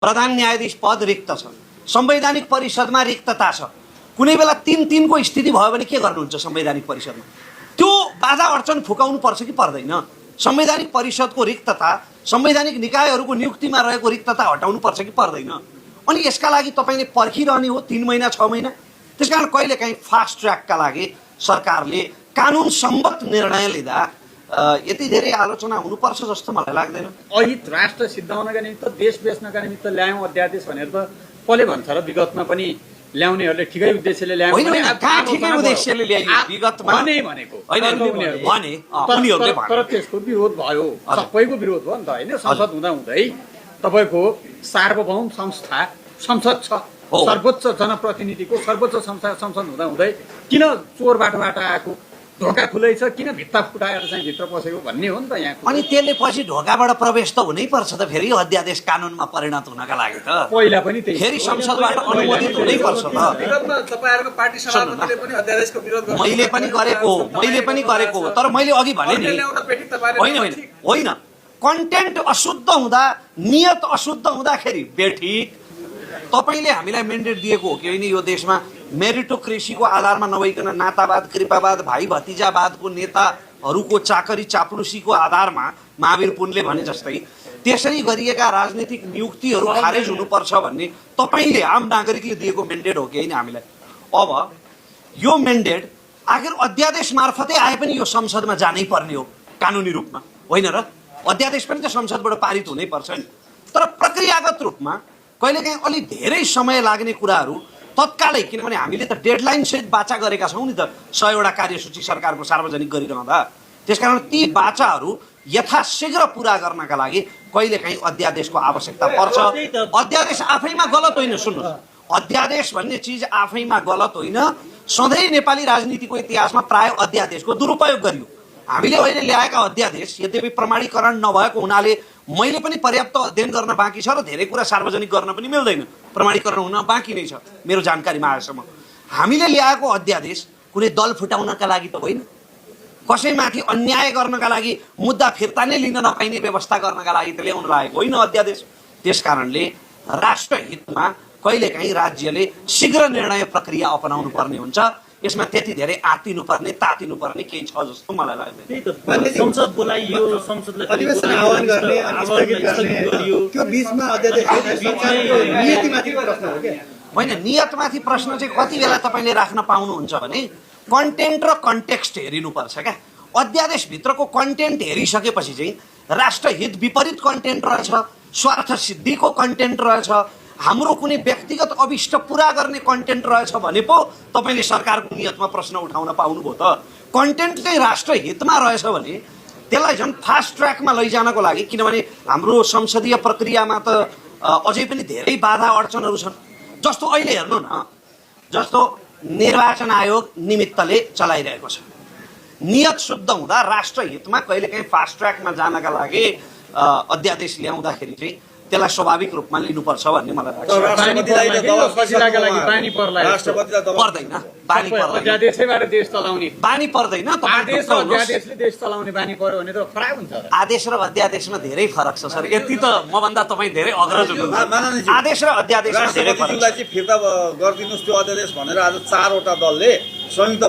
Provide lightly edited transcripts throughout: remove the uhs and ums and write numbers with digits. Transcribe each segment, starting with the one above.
प्रधान न्यायाधीश पद रिक्त छ, संवैधानिक परिषदमा रिक्तता छ, कुनै बेला 3-3 को स्थिति भयो भने के गर्नुहुन्छ संवैधानिक परिषदमा? त्यो बाधा अडचन फुकाउनु पर्छ कि पर्दैन? संवैधानिक परिषदको रिक्तता, संवैधानिक निकायहरूको नियुक्तिमा रहेको रिक्तता हटाउनु पर्छ कि पर्दैन? अनि यसका लागि तपाईले पर्खिरहने हो 3 महिना 6 महिना? त्यसकारण कहिलेकाहीँ फास्ट ट्र्याकका लागि सरकारले कानुन सम्मत निर्णय लिँदा यति धेरै आलोचना हुनुपर्छ जस्तो मलाई लाग्दैन। अहित राष्ट्र सिद्धाउनका निमित्त, देश बेच्नका निमित्त ल्यायौँ अध्यादेश भनेर त कसले भन्छ र? विगतमा पनि ल्याउनेहरूले ठिकै उद्देश्यले ल्याए ठिकै उद्देश्यले ल्याए विगतमा भनेको भने तर त्यसको विरोध भयो, सबैको विरोध भयो नि त होइन? संसद हुँदा हुँदै तपाईको सार्वभौम संस्था संसद छ, सर्वोच्च जनप्रतिनिधिको सर्वोच्च संस्था संसद हुँदा हुँदै किन चोर बाटोबाट आएको, ढोका खुलै छ किन भित्ता फुटाएर चाहिँ भित्र पसेको भन्ने हो नि त यहाँ। अनि त्यसले पछि ढोकाबाट प्रवेश त हुनै पर्छ त फेरि अध्यादेश कानुनमा परिणत हुनका लागि त पहिला पनि त्यही फेरि संसदबाट अनुमोदित हुनै पर्छ त। तपाईहरुको पार्टी सभापतिले पनि अध्यादेशको विरोध गर्नु मैले पनि गरेको तर मैले अघि भने नि होइन कन्टेन्ट अशुद्ध हुँदा, नियत अशुद्ध हुँदाखेरि बेठिक तपाईले हामीलाई मेन्डेट दिएको हो कि होइन यो देशमा मेरिटोक्रेसीको आधारमा नभइकन नातावाद, कृपावाद, भाइ भतिजावादको नेताहरूको चाकरी चाप्लुसीको आधारमा महावीर पुनले भने जस्तै त्यसरी गरिएका राजनीतिक नियुक्तिहरू खारेज हुनुपर्छ भन्ने तपाईले आम नागरिकले दिएको मेन्डेट हो कि होइन हामीलाई? अब यो मेन्डेट आखिर अध्यादेश मार्फतै आए पनि यो संसदमा जानै पर्ने हो कानुनी रूपमा, होइन र? अध्यादेश पनि त संसदबाट पारित हुनै पर्छ नि। तर प्रक्रियागत रूपमा कहिलेकाहीँ अलि धेरै समय लाग्ने कुराहरू तत्कालै, किनभने हामीले त डेडलाइन सहित बाचा गरेका छौँ नि त 100 वटा कार्यसूची सरकारको सार्वजनिक गरिरहँदा। त्यसकारण ती बाचाहरू यथाशीघ्र पुरा गर्नका लागि कहिलेकाहीँ अध्यादेशको आवश्यकता पर्छ। अध्यादेश आफैमा गलत होइन, सुन्नुहोस्, अध्यादेश भन्ने चिज आफैमा गलत होइन। सधैँ नेपाली राजनीतिको इतिहासमा प्राय अध्यादेशको दुरुपयोग गरियो। हामीले अहिले ल्याएका अध्यादेश यद्यपि प्रमाणीकरण नभएको हुनाले मैले पनि पर्याप्त अध्ययन गर्न बाँकी छ र धेरै कुरा सार्वजनिक गर्न पनि मिल्दैन, प्रमाणीकरण हुन बाँकी नै छ मेरो जानकारीमा आएसम्म। हामीले ल्याएको अध्यादेश कुनै दल फुटाउनका लागि त होइन, कसैमाथि अन्याय गर्नका लागि, मुद्दा फिर्ता नै लिन नपाइने व्यवस्था गर्नका लागि त ल्याउन लागेको होइन अध्यादेश। त्यसकारणले राष्ट्रहितमा कहिलेकाहीँ राज्यले शीघ्र निर्णय प्रक्रिया अपनाउनु पर्ने हुन्छ। यसमा त्यति धेरै आतिनुपर्ने तातिनुपर्ने केही छ जस्तो मलाई लाग्दैन। संसद बोलाइयो, संसदलाई अधिवेशन आह्वान गर्ने स्थगित गरियो, त्यो बीचमा अध्यादेश नीतिमाथि प्रश्न हो के? होइन, नियतमाथि प्रश्न चाहिँ कति बेला तपाईँले राख्न पाउनुहुन्छ भने कन्टेन्ट र कन्टेक्स्ट हेरिनुपर्छ क्या। अध्यादेशभित्रको कन्टेन्ट हेरिसकेपछि चाहिँ राष्ट्रहित विपरीत कन्टेन्ट रहेछ, स्वार्थ सिद्धिको कन्टेन्ट रहेछ, हाम्रो कुनै व्यक्तिगत अभिष्ट पुरा गर्ने कन्टेन्ट रहेछ भने पो तपाईँले सरकारको नियतमा प्रश्न उठाउन पाउनुभयो त। कन्टेन्ट चाहिँ राष्ट्रहितमा रहेछ भने त्यसलाई झन् फास्ट ट्र्याकमा लैजानको लागि, किनभने हाम्रो संसदीय प्रक्रियामा त अझै पनि धेरै बाधा अडचनहरू छन्। जस्तो अहिले हेर्नु न, जस्तो निर्वाचन आयोग निमित्तले चलाइरहेको छ, नियत शुद्ध हुँदा राष्ट्रहितमा कहिलेकाहीँ फास्ट ट्र्याकमा जानका लागि अध्यादेश ल्याउँदाखेरि चाहिँ त्यसलाई स्वाभाविक रूपमा लिनुपर्छ भन्ने मलाई लाग्छ। बानी पर्दैन, आदेश र अध्यादेशमा धेरै फरक छ सर। यति त मभन्दा तपाईँ धेरै अग्रज हुनुहुन्छ। आदेश र अध्यादेशमा धेरै फरक छ। फिर्ता गरिदिनुहोस् त्यो अध्यादेश भनेर आज 4 वटा दलले संयुक्त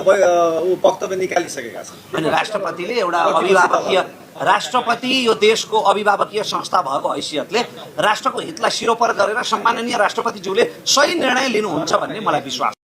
वक्तव्य निकालिसकेका छन्। अनि राष्ट्रपतिले एउटा अभिभावकीय, राष्ट्रपति यो देशको अभिभावकीय संस्था भएको हैसियतले राष्ट्रको हितलाई सिरोपर गरेर सम्माननीय राष्ट्रपतिज्यूले सही निर्णय लिनुहुन्छ भन्ने मलाई विश्वास छ।